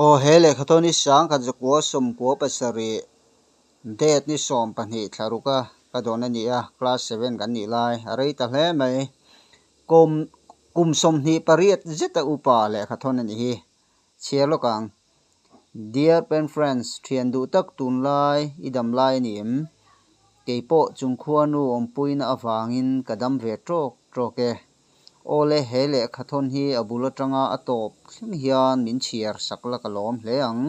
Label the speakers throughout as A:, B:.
A: Aw he lehkha thawn hi 1997 date ni 12 thla ruk a ka dawn a ni a, class seven kan nih lai a rei ta hle mai. Kum kum 28 zeta upa lehkha thawn a nih hi. Chhiar lawk ang. Dear Pen Friends, thian duh tak tunlai i dam lai a ni em? Kei pawh chung khuanu awmpuina avangin ka dam ve tawk tawk e. Awle, he lehkha thawn hi a bul atanga a tawp thleng hian min chhiar sak la ka lawm hle ang.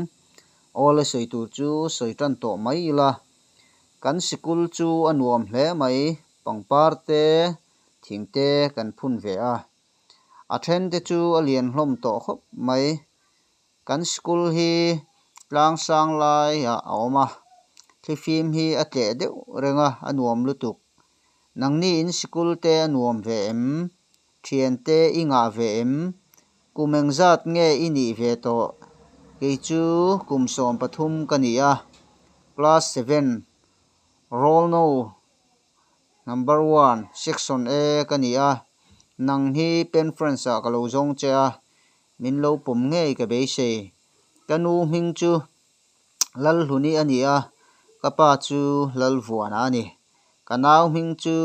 A: Awle sawi tur chu sawi tan tawh mai ila. Kan sikul chu a nuam hle mai, pangpar te, thing te kan phun ve a. A then te chu a lian hlawm tawh khawp mai. Kan school hi tlang sang laiah a awm a, thlifim hi a tleh deuh reng a, a nuam lutuk. Nangni in sikul te a nuam ve em? Thian te i ngah ve em? Kum engzat nge i nih ve tawh? Kei chu kum 13 ka ni a, class seven, roll no number one, section A ka ni a, nang hi pen friends ah ka lo zawng che a, Min lo pawm ngei ka beisei. Ka nu hming chu Lalhluni a ni a, ka pa chu Lalvuana a ni. Ka nau hming chu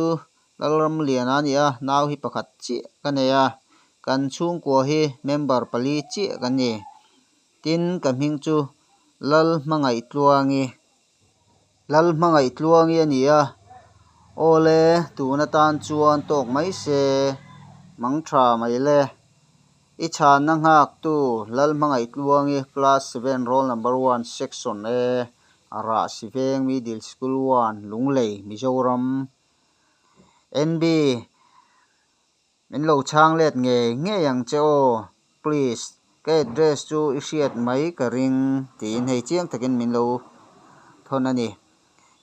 A: Lalramliana a ni a, nau hi pakhat chiah ka nei a, kan chhungkua hi member pali chiah kan ni. Tin, ka hming chu Lalhmangaihtluangi. Lalhmangaihtluangi a ni a, Awle, tun atan chuan tawk mai se, mang tha mai le. I chhanna nghaktu Lalhmangaihtluangi, Class seven, Roll Number one, Section A, Rahsiveng Middle School one, Lunglei, Mizoram. NB, Min lo chhang let ngei ngei ang che aw, please, ka address chu i hriat mai ka ring tiin hei chiang takin min lo thawn a ni.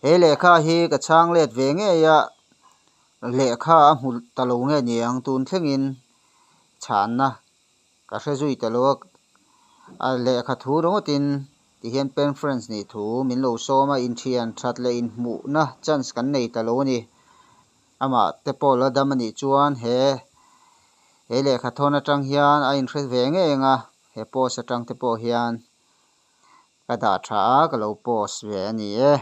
A: He lehkha hi ka chhang let ve ngei a, lehkha a hmu ta lo nge ni ang tun thlengin chhanna ka hre zui ta lo a, a lehkha thu ringawtin tihian pen friends nih thu min lo sawm a, inthian that leh inhmuhna chance kan nei ta lo a ni. Amah te pawh la dam a nih chuan he he lehkha thawn atang hian a inhre ve ngei ang a, he post atang te pawh hian ka dah tha a, ka lo post ve a ni e.